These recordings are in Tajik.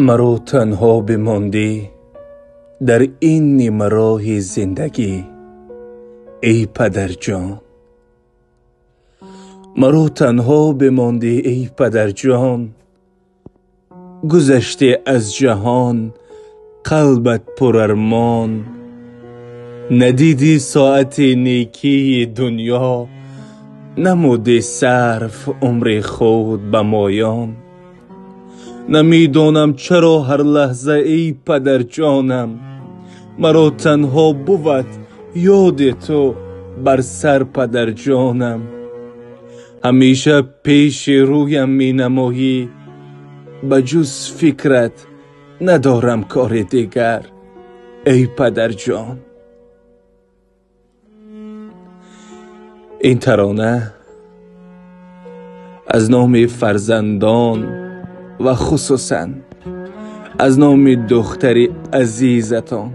Маро танҳо бимондӣ дар ин нимароҳи зиндагӣ, эй падарҷон. Маро танҳо бимондӣ, эй падарҷон. Гузаштӣ аз ҷаҳон, қалбат пурармон. Надидӣ соати некии дунё, намудӣ сарф умри худ ба моён. Намедонам чаро ҳар лаҳза, эй падарҷонам, маро танҳо бувад ёди ту бар сар, падарҷонам. Ҳамеша пеши рӯям менамоӣ, ба ҷуз фикрат надорам кори дигар, эй падарҷон. Ин тарона аз номи фарзандон ва хусусан аз номи духтари азизатон,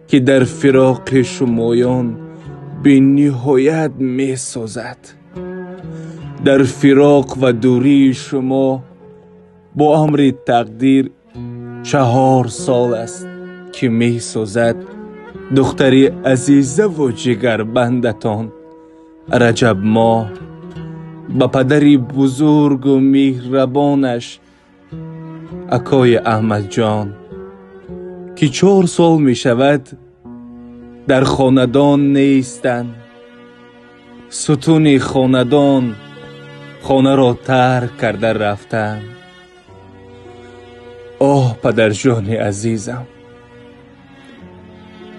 ки дар фироқи шумоён бениҳоят месӯзад, дар фироқ ва дурии шумо бо амри тақдир 4 сол аст ки месӯзад духтари азизаву ҷигарбандатон Раҷаб моҳ ба падари бузургу меҳрабонаш акои Аҳмадҷон, ки 4 сол мешавад дар хонадон нестанд. Сутуни хонадон хонаро тарк карда рафтанд. Оҳ, падарҷони азизам,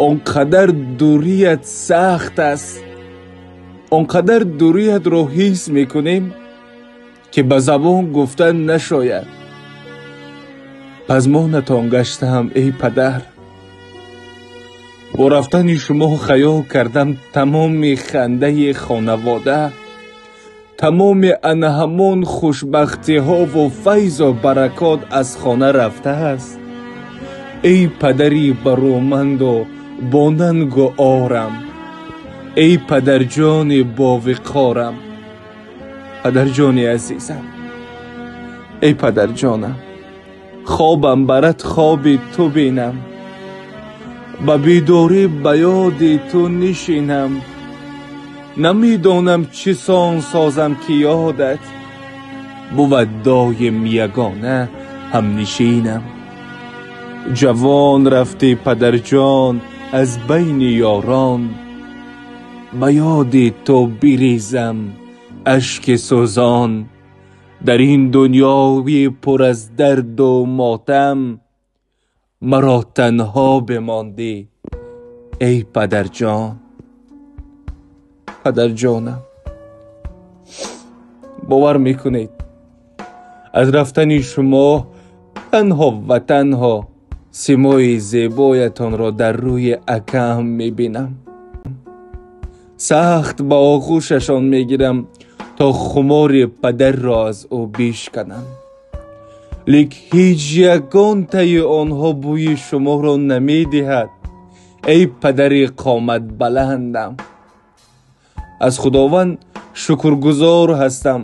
он қадар дурият сахт аст, он қадар дуриятро ҳис мекунем, ки ба забон гуфтан нашояд. Пазмонатон гаштаам, эй падар. Бо рафтани шумо хаёл кардам тамоми хандаи хонавода, тамоми ана ҳамон хушбахтиҳову файзу баракот аз хона рафтааст. Эй падари бароманду бонангу орам, эй падарҷони бовиқорам, падарҷони азизам, эй падарҷонам, хобам барад хоби ту бинам, ба бедорӣ ба ёди ту нишинам. Намедонам чӣ сон созам, ки ёдат бувад доим ягона ҳамнишинам. Ҷавон рафтӣ, падарҷон, аз байни ёрон, ба ёди ту бирезам ашки сӯзон. Дар ин дунёи пур аз дарду мотам маро танҳо бимондӣ, эй падарҷон. Падарҷонам, бовар мекунед, аз рафтани шумо танҳо ва танҳо симои зебоятонро дар рӯи акаам мебинам. Сахт ба оғӯшашон мегирам то хумори падарро аз ӯ бишканам. Лек ҳеҷ ягонтаи онҳо бӯи шуморо намедиҳад, эй падари қоматбаландам. Аз Худованд шукргузор ҳастам,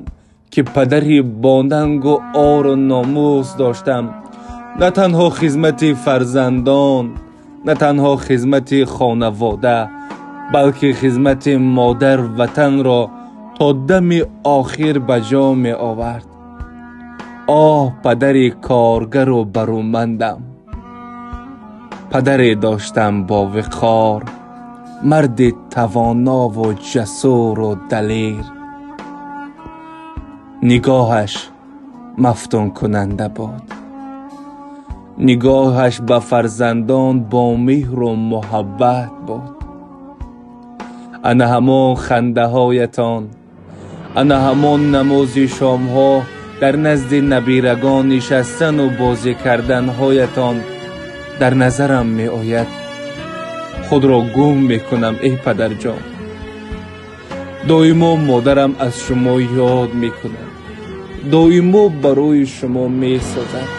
ки падари бонангу ору номус доштам. На танҳо хизмати фарзандон, на танҳо хизмати хонавода, балки хизмати модар ватанро то дами охир ба ҷо меовард. Оҳ, падари коргару баромандам, падаре доштам бовиқор, марди тавонову ҷасуру далер. Нигоҳаш мафтункунанда буд. Нигоҳаш ба фарзандон бо меҳру муҳаббат буд. Ана ҳамон хандаҳоятон, ана ҳамон намози шомҳо дар назди набирагон нишастану бозӣ карданҳоятон дар назарам меояд. Худро гум мекунам, эй падарҷон. Доимо модарам аз шумо ёд мекунад, доимо барои шумо месозад.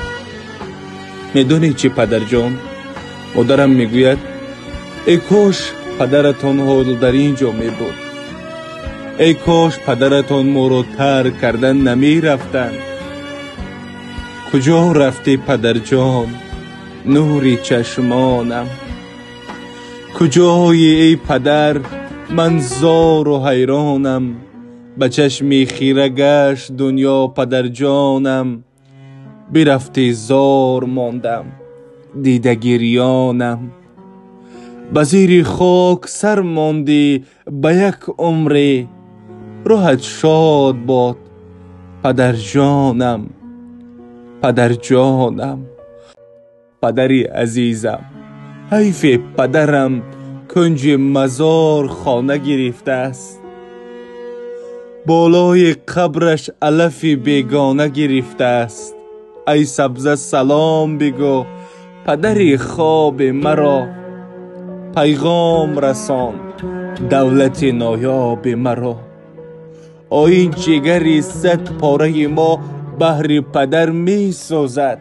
Медонед чӣ, падарҷон? Модарам мегӯяд: эй кош падаратон ҳоло дар ин ҷо мебуд, эй кош падаратон моро тарк кардан намерафтанд. Куҷо рафтӣ падарҷон, нури чашмонам? Куҷоӣ эй падар, ман зору ҳайронам. Ба чашми хира гашт дунё падарҷонам. Бирафтӣ зор мондам, дида гирёнам. Ба зири хок сар мондӣ ба як умре. Рӯҳат шод бод падарҷонам, падарҷонам, падари азизам. Ҳайфи падарам кунҷи мазор хона гирифтааст. Болои қабраш алафи бегона гирифтааст. Ай сабза салом бигӯ падари хоби маро. Пайғом расон давлати ноёби маро. Оин ҷигари сад пораи мо баҳри падар месӯзад.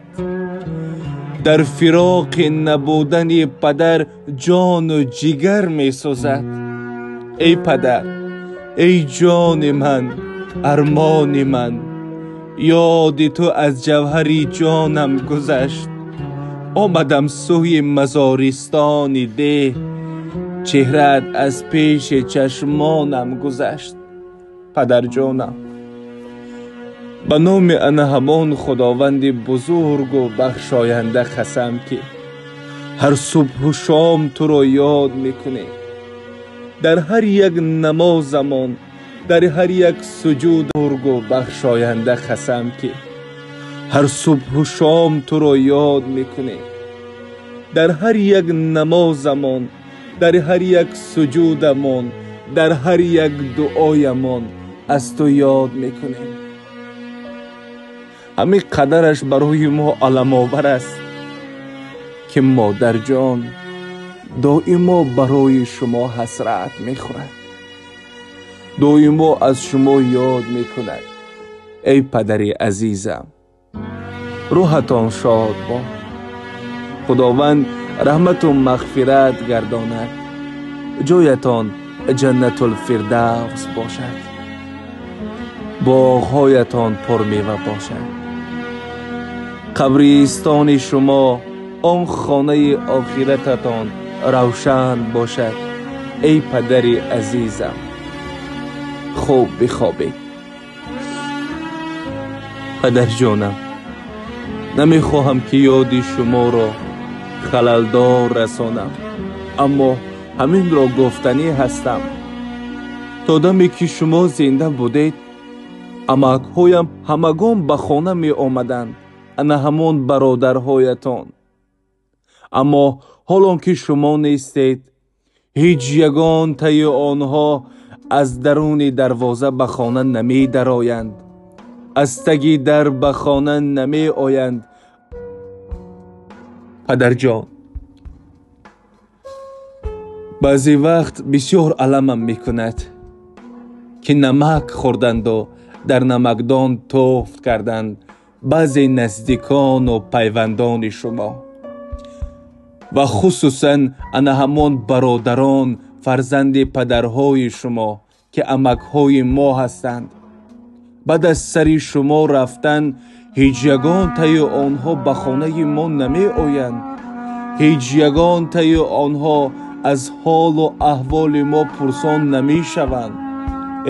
Дар фироқи набудани падар ҷону ҷигар месӯзад. Эй падар, эй ҷони ман, армони ман, ёди ту аз ҷавҳари ҷонам гузашт. Омадам сӯи мазористони деҳ, чеҳраат аз пеши чашмонам гузашт. Падарҷонам, ба номи ана ҳамон худованди бузургу бахшоянда қасам, ки ҳар субҳу шом туро ёд мекунем. Дар ҳар як намозамон, дар ҳар як суҷуд бузургу бахшоянда қасам, ки ҳар субҳу шом туро ёд мекунем. Дар ҳар як намозамон, дар ҳар як суҷудамон, дар ҳар як дуоямон аз ту ёд мекунем. Ҳамин қадараш барои мо аламовар аст, ки модарҷон доимо барои шумо ҳасрат мехӯрад, доимо аз шумо ёд мекунад. Эй падари азизам, рӯҳатон шод бод. Худованд раҳмату мағфират гардонад, ҷоятон ҷаннатулфирдавс бошад, боғҳоятон пурмева бошад. Қабристони шумо, он хонаи охирататон равшан бошад. Эй падари азизам, хуб бихобед. Падарҷонам, намехоҳам ки ёди шуморо халалдор расонам, аммо ҳаминро гуфтанӣ ҳастам. То даме ки шумо зинда будед, амакҳоям ҳамагон ба хона меомаданд, ана ҳамон бародарҳоятон. Аммо ҳолон ки шумо нестед, ҳеҷ ягон таи онҳо аз даруни дарвоза ба хона намедароянд, аз таги дар ба хона намеоянд. Падарҷон, баъзе вақт бисёр аламам мекунад, ки намак хӯрданду дар намакдон туфт карданд баъзе наздикону пайвандони шумо ва хусусан ана ҳамон бародарон, фарзанди падарҳои шумо, ки амакҳои мо ҳастанд. Баъд аз сари шумо рафтан ҳеҷ ягон таи онҳо ба хонаи мо намеоянд. Ҳеҷ ягон таи онҳо аз ҳолу аҳволи мо пурсон намешаванд.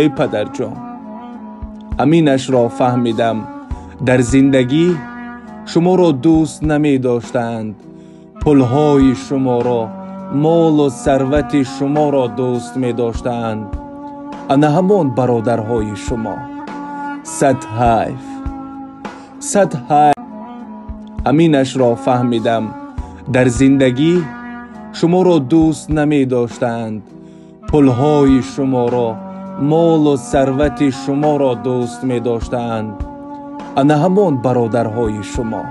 Эй падарҷон, ҳаминашро фаҳмидам. Дар зиндагӣ шуморо дӯст намедоштанд, пулҳои шуморо, молу сарвати шуморо дӯст медоштанд. Ана ҳамон бародарҳои шумо. Сад ҳайф, сад ҳайф. Ҳаминашро фаҳмидам. Дар зиндагӣ шуморо дӯст намедоштанд, пулҳои шуморо, молу сарвати шуморо дӯст медоштанд. Ана ҳамон бародарҳои шумо.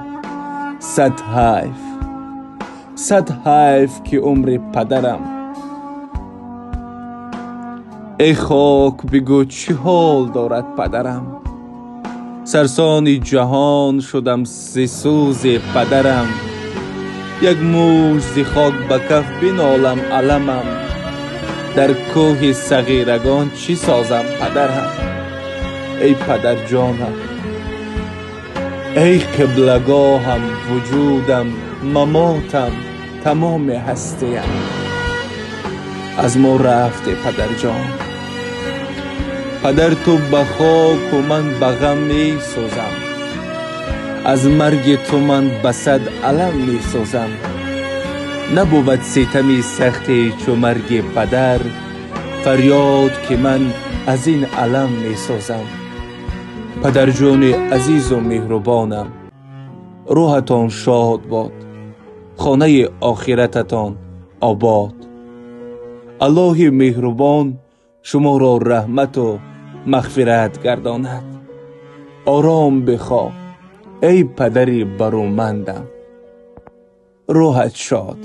Сад ҳайф, сад ҳайф, ки умри падарам. Эй хок, бигӯ чӣ ҳол дорад падарам? Сарсони ҷаҳон шудам зи сӯзи падарам. Як муш зи хок ба каф бинолам аламам. Дар кӯҳи сағирагон чӣ созам падарам? Эй падарҷонам, Эй қиблагоҳам, вуҷудам, мамотам, тамоми ҳастиям. Аз мо рафте, падарҷон. Падар, ту ба хоку ман ба ғам месӯзам. Аз марги ту ман ба сад алам месӯзам. Набувад ситами сахте чу марги падар, фарёд ки ман аз ин алам месӯзам. Падарҷони азизу меҳрубонам, рӯҳатон шод бод, хонаи охирататон обод. Аллоҳи меҳрубон шуморо раҳмату мағфират гардонад. Ором бихоб, эй падари барумандам, рӯҳат шод.